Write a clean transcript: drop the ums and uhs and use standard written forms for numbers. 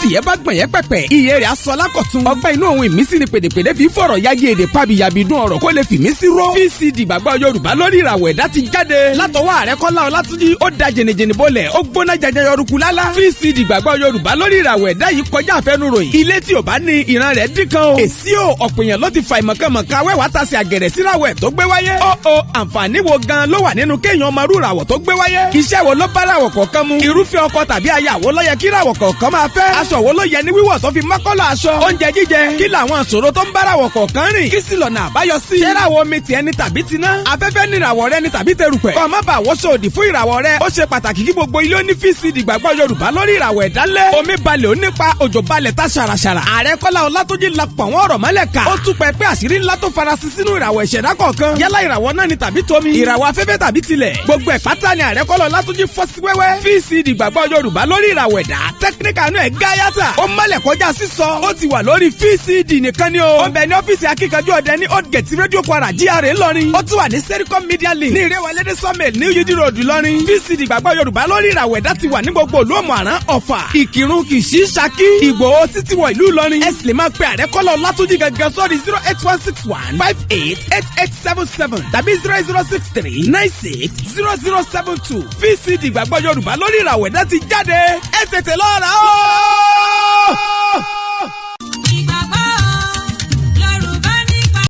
Bádìyẹ bá gbọ̀n yẹn pẹ̀pẹ̀, iye rẹ̀ aṣọ lákọ̀tún. Ọgbà inú òun ìmísí ni pèdèpèdè fi fọ̀rọ̀ yági èdè pàbíyàbí dún ọ̀rọ̀ kó lè fìmí sí ró. VCD gbàgbọ́ Yorùbá lórí ìràwọ̀ ẹ̀dá ti jáde. Látọwọ́ Ààrẹ Kọ́lá Ọlátúnjí, ó da jìnnìjìnnì bolẹ̀, ó gbóná jẹjẹ yọrùkú lálá. VCD gbàgbọ́ Yorùbá lórí ìràwọ̀ ẹ̀dá yìí kọjá àfẹnuròyìn. Ilé tí ò bá ní ìran rẹ̀ dín kan o. Èsì o, ọ̀pọ̀ èèyàn ló ti fa ìmọ̀kànmọ̀kàn awẹ́wà ta sí àgẹ̀rẹ̀ síràwọ̀ ẹ̀ tó gbé wáyé. Ó o, àǹfààní wo gan ló wà nínú kéèyàn ọmọ rúràwọ̀ tó gbé wáyé? Iṣẹ́ wo ló bá ràwọ̀ kọ̀ọ̀kan mu? Irúfẹ́ ọkọ tàbí aya wo ló yẹ kí ràwọ̀ kọ̀ọ̀kan máa fẹ́? Aṣọ wo ló yẹ ní wíwọ̀ tó fi mọ́kọ́lọ̀ aṣọ? Oúnjẹ jíjẹ. Kí làwọn ìṣòro tó ń bá ràwọ̀ kọ̀ọ̀kan rìn? Kí sì lọ́nà àbáyọ sí? Ṣé ràwọ̀ omi tiẹ̀ ni tàbí tiná? Afẹ́fẹ́ ní ìràwọ̀ rẹ ni tàbí terùpẹ̀? Kọ́ má bàa wọ́ṣọ òdì fún ìràwọ̀ rẹ. Ó ṣe pàtàkì kí gbogbo ilé ó ní VCD gbàgbọ́ Yorùbá lórí ìràwọ̀ ẹ̀dálẹ̀. Omi balẹ̀ ó nípa, òjò balẹ̀ ta ṣàràṣàrà. Ààrẹ Kọ́lá Ọlátúnjí la pọ̀ wọ́n ọ̀rọ̀ mọ́lẹ̀ ká. Ó tún pẹpẹ àṣírí ńlá tó farasin sínú ìràwọ̀ ìṣẹ̀dá kọ̀ọ̀kan. Yálà ìràwọ̀ náà ni tàbí tomi. Ìràwọ̀ afẹ́fẹ́ tàbí tilẹ̀. Gbogbo ẹ̀ pátá ni Ààrẹ Kọ́lá Ọlátúnjí fọ́ sí wẹ́wẹ́. VCD gbàgbọ́ Yorùbá lórí ìràwọ̀ ẹ̀dá. Technical inú ẹ̀ gáyàtà. Ó mọ́lẹ̀ kọjá sísọ. Ó ti wà lórí VCD nìkan ni o. Ó bẹ ní ọ́fíìsì Akíkanjú Ọdẹ ní Old Gate, Radio Kwara, GRA Ńlọrin. Ó tún wà ní Sericom Media Link ní Ìrẹ́wọlédè Sawmill ní Yidi Road, Ìlọrin. VCD gbàgbọ́ Yorùbá lórí ìràwọ̀ ẹ̀dá ti wà ní gbogbo ìlú Òmù-Àrán, Ọ̀fà, Ìkìrun, Kìṣí, Ṣakí, Ìgbòho títí wọ ìlú Ìlọrin. Ẹ sì lè máa pe Ààrẹ Kọ́lá Ọlátúnjí gangan sórí 08161588877 tàbí 0063960072. VCD gbàgbọ́ Yorùbá lórí ìràwọ̀ ẹ̀dá ti jáde. Ẹ tètè lọ rà ó.